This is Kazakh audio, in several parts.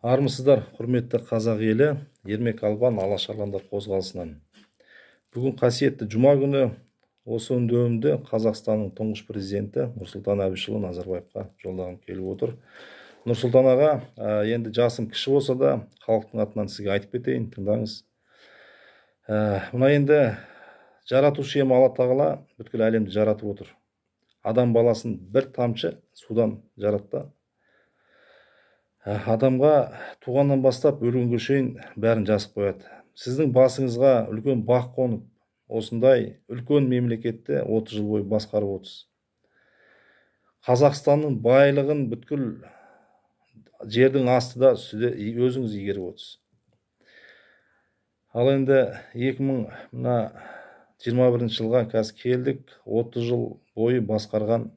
Армысыздар, құрметті қазақ елі, Ермек Албан Алаш Арландар қозғалысынан. Бүгін қасиетті жұма күні, осы үндеуімді Қазақстанның тұңғыш президенті Нұрсұлтан Әбішұлы Назарбаевқа жолдағым келіп отыр. Нұрсұлтан аға, енді жасым кіші болса да, халықтың атынан сізге айтып кетейін, тыңдаңыз. Мына енді жаратушы ем Алла Тағала бүткіл әлемді жаратып отыр. Адам баласын бір тамшы судан жаратты. Адамға туғаннан бастап өлгенге шейін бәрін жазып қояды. Сіздің басыңызға үлкен бақ қонып, осындай үлкен мемлекетті 30 жыл бойы басқарып отырсыз. Қазақстанның байлығын бүткіл жердің астында үстіде өзіңіз игеріп отырсыз. Ал енді 2021 жылға қазір келдік, 30 жыл бойы басқарған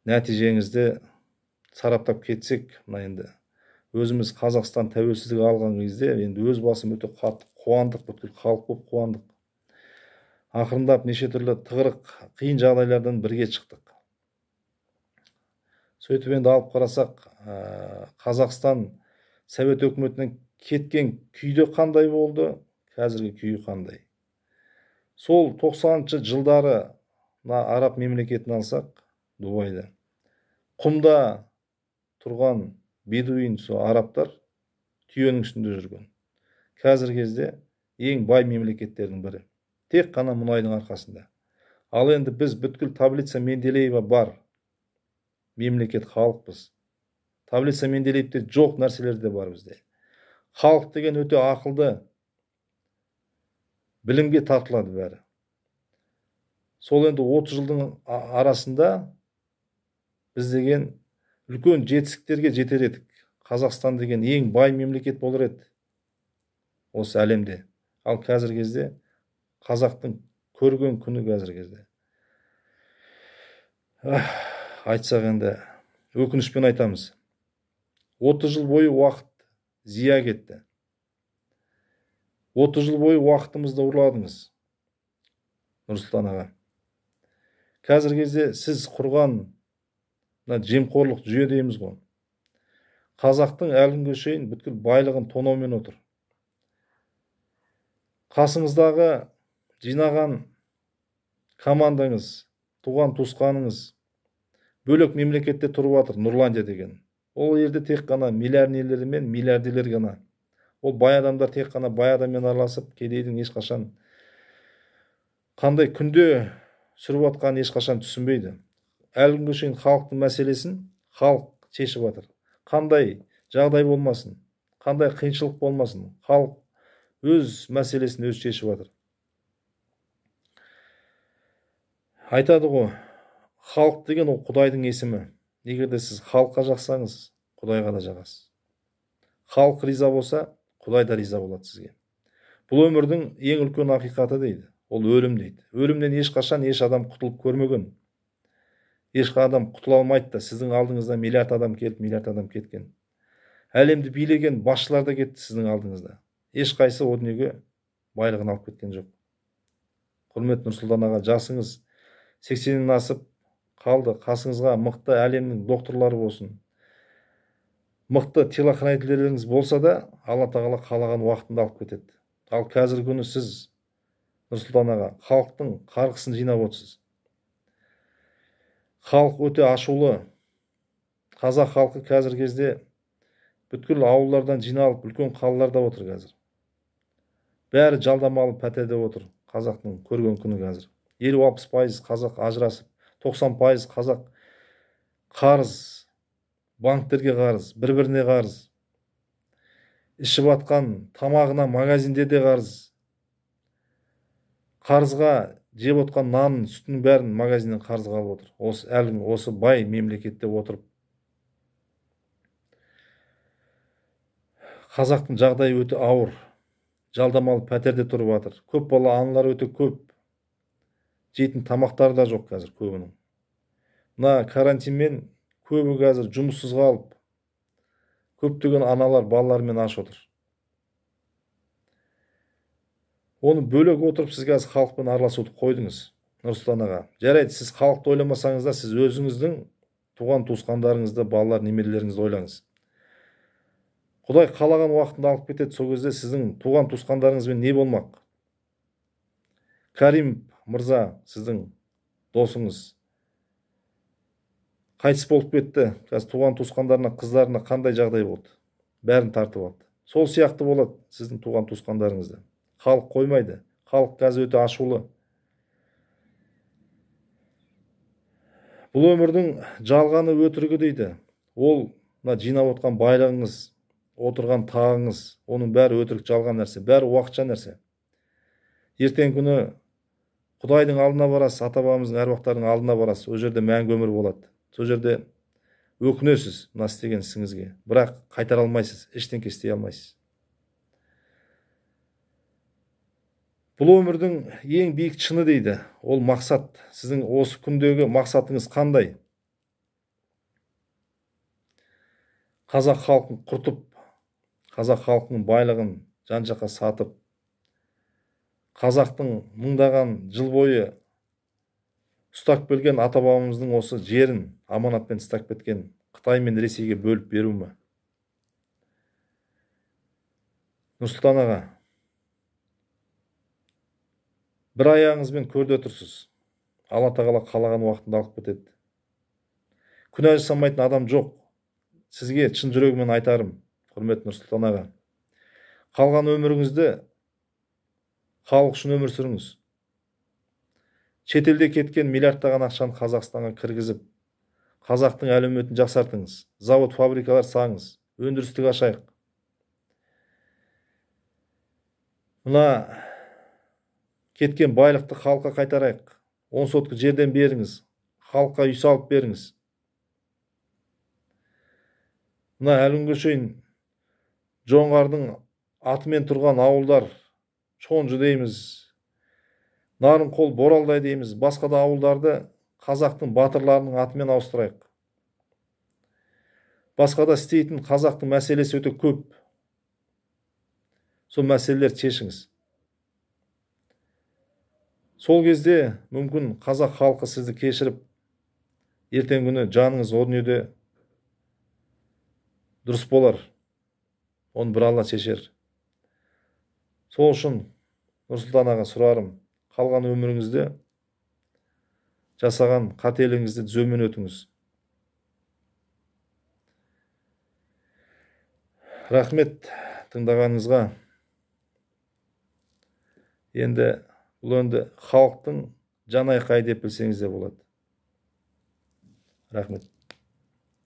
нәтижеңізді сараптап кетсек, мына енді өзіміз Қазақстан тәуелсіздік алған кезде енді өз басым өте қатты қуандық, бүткіл халық болып қуандық. Ақырындап неше түрлі тығырық, қиын жағдайлардан бірге шықтық. Сөйтіп енді алып қарасақ, Қазақстан Совет өкіметінен кеткен күйде қандай болды, қазіргі күйі қандай. Сол 90-шы жылдары мына араб мемлекетін алсақ, Дубайда құмда тұрған бедуин сол арабтар түйенің үстінде жүрген. Қазіргі кезде ең бай мемлекеттердің бірі. Тек қана мұнайдың арқасында. Ал енді біз бүткіл таблица Менделеева бар мемлекет халықпыз. Таблица Менделеевте жоқ нәрселер де бар бізде. Халық деген өте ақылды, білімге тартылады бәрі. Сол енді 30 жылдың арасында біз деген үлкен жетістіктерге жетер едік. Қазақстан деген ең бай мемлекет болар еді осы әлемде. Ал қазіргі кезде қазақтың көрген күні қазіргі кезде. Айтсақ енді өкінішпен айтамыз. 30 жыл бойы уақыт зия кетті. 30 жыл бойы уақытымызды ұрладыңыз, Нұрсұлтан аға. Қазіргі кезде сіз құрған мына жемқорлық жүйе дейміз ғой. Қазақтың әлі күнге шейін бүткіл байлығын тонаумен отыр. Қасыңыздағы жинаған командаңыз, туған туысқаныңыз бөлек мемлекетте тұрып жатыр, Нұрландия деген. Ол жерде тек қана миллионерлер мен миллиардерлер ғана. Ол бай адамдар тек қана бай адаммен араласып, кедейдің ешқашан қандай күнде сүріп жатқанын ешқашан түсінбейді. Әлі күнге шейін халықтың мәселесін халық шешіп жатыр. Қандай жағдай болмасын, қандай қиыншылық болмасын, халық өз мәселесін өзі шешіп жатыр. Айтады ғой, халық деген ол Құдайдың есімі. Егер де сіз халыққа жақсаңыз, Құдайға да жағасыз. Халық риза болса, Құдай да риза болады сізге. Бұл өмірдің ең үлкен ақиқаты дейді. Ол өлім дейді. Өлімнен ешқашан еш адам құтылып көрмеген. Еш адам құтыла алмайды да. Сіздің алдыңызда миллиард адам келіп, миллиард адам кеткен. Әлемді билеген басшылар да кетті сіздің алдыңызда. Ешқайсы о дүниеге байлығын алып кеткен жоқ. Құрметті Нұрсұлтан аға, жасыңыз 80-нен асып қалды. Қасыңызға мықты әлемнің докторлары болсын, мықты телохранительдеріңіз болса да, Алла Тағала қалаған уақытында алып кетеді. Ал қазіргі күні сіз, Нұрсұлтан аға, халықтың қарғысын жинап отырсыз. Халық өте ашулы. Қазақ халқы қазіргі кезде бүткіл ауылдардан жиналып, үлкен қалаларда отыр қазір. Бәрі жалдамалы пәтерде отыр. Қазақтың көрген күні қазір. 50-60% қазақ ажырасып, 90% қазақ қарыз, банктерге қарыз, бір-біріне қарыз. Ішіп атқан тамағына магазинде де қарыз. Қарызға жеп отқан нанын, сүтінің бәрін магазиннен қарызға алып отыр. Осы әлі осы бай мемлекетте отырып. Қазақтың жағдайы өте ауыр. Жалдамалы пәтерде тұрып жатыр. Көп бала аналар өте көп. Жейтін тамақтары да жоқ қазір көбінің. Мына карантинмен көбі қазір жұмыссыз қалып, көптеген аналар балаларымен аш отыр. Оны бөлек отырып сіз қазір халықпен араласуды қойдыңыз, Нұрсұлтан аға. Жарайды, сіз халықты ойламасаңыз да, сіз өзіңіздің туған туысқандарыңызды, балалар, немерелеріңізді ойлаңыз. Құдай қалаған уақытында алып кетеді, сол кезде сіздің туған туысқандарыңызбен не болмақ? Карим мырза, сіздің досыңыз қайтыс болып кетті. Қазір туған туысқандарына, қыздарына қандай жағдай болды? Бәрін тартып алды. Сол сияқты болады сіздің туған туысқандарыңызда. Халық қоймайды. Халық қазір өте ашулы. Бұл өмірдің жалғаны өтірігі дейді. Ол мына жинап отқан байлығыңыз, отырған тағыңыз, оның бәрі өтірік жалған нәрсе, бәрі уақытша нәрсе. Ертең күні Құдайдың алдына барасыз, ата-бабамыздың әруақтарының алдына барасыз, ол жерде мәңгі өмір болады. Сол жерде өкінесіз мына істеген ісіңізге, бірақ қайтара алмайсыз, ештеңке істей алмайсыз. Бұл өмірдің ең биік шыны дейді, ол мақсат. Сіздің осы күндегі мақсатыңыз қандай? Қазақ халқын құртып, қазақ халқының байлығын жан-жаққа сатып, қазақтың мыңдаған жыл бойы ұстап келген ата-бабамыздың осы жерін аманатпен ұстап кеткен Қытай мен Ресейге бөліп беру ме? Нұрсұлтан аға, бір аяғыңызбен көрде тұрсыз. Алла тағала қалаған уақытында алып кетеді. Күнә жасамайтын адам жоқ. Сізге шын жүрегіммен айтарым, құрметті Нұрсұлтан аға, қалған өміріңізді халық үшін өмір сүріңіз. Шетелде кеткен миллиардтаған ақшаны Қазақстанға кіргізіп, қазақтың әлеуметін жақсартыңыз, завод, фабрикалар салыңыз, өндірістік ашайық. Мына кеткен байлықты халыққа қайтарайық. 10 сотка жерден беріңіз, халыққа үй салып беріңіз. Мына әлі күнге шейін жоңғардың атымен тұрған ауылдар, Шонжы дейміз, Нарынқол, Боралдай дейміз, басқа да ауылдарды қазақтың батырларының атымен ауыстырайық. Басқа да істейтін қазақтың мәселесі өте көп. Сол мәселелерді шешіңіз. Сол кезде мүмкін қазақ халқы сізді кешіріп, ертеңгі күні жаныңыз о дүниеде дұрыс болар. Оны бір Алла шешер. Сол үшін Нұрсұлтан аға сұрарым, қалған өміріңізде жасаған қателігіңізді түзеумен өтіңіз. Рахмет тыңдағаныңызға. Енді бұл енді халықтың жан айқайы деп білсеңіз де болады. Рахмет.